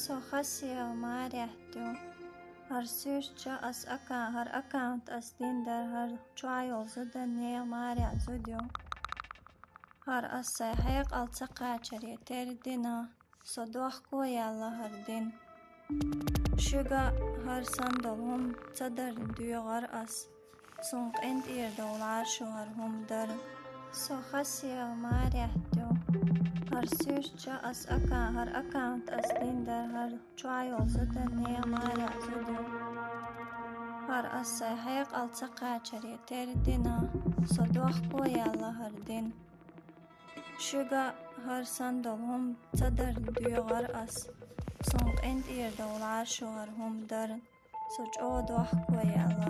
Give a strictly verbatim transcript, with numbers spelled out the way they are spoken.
Со хасъяла марехь ду. ХӀара суьртача ас акка-, хӀара аккаунт ас дина дара, хӀара чохь йолу зуда нехан марехь зуда ю. ХӀара ас сайн хьекъал ца кхачаре тера дина, со дохко яьлла хӀара дин. Шуьга хӀара санна долу хӀума ца дарна доьгӀар ас. Суна къинтӀера довлахь шу хӀара хӀума дара. Со хасъяла марехь ду. ХӀара суьртача ас акка-, хӀара аккаунт ас дина дара, хӀара чохь йолу зуда нехан марехь зуда ю. ХӀара ас сайн хьекъал ца кхачаре тера дина, со дохко яьлла хӀара дин. Шуьга хӀара санна долу хӀума ца дарна доьгӀар ас. Суна къинтӀера довлахь шу хӀара хӀума дара. Со чӀогӀа дохко яьлла.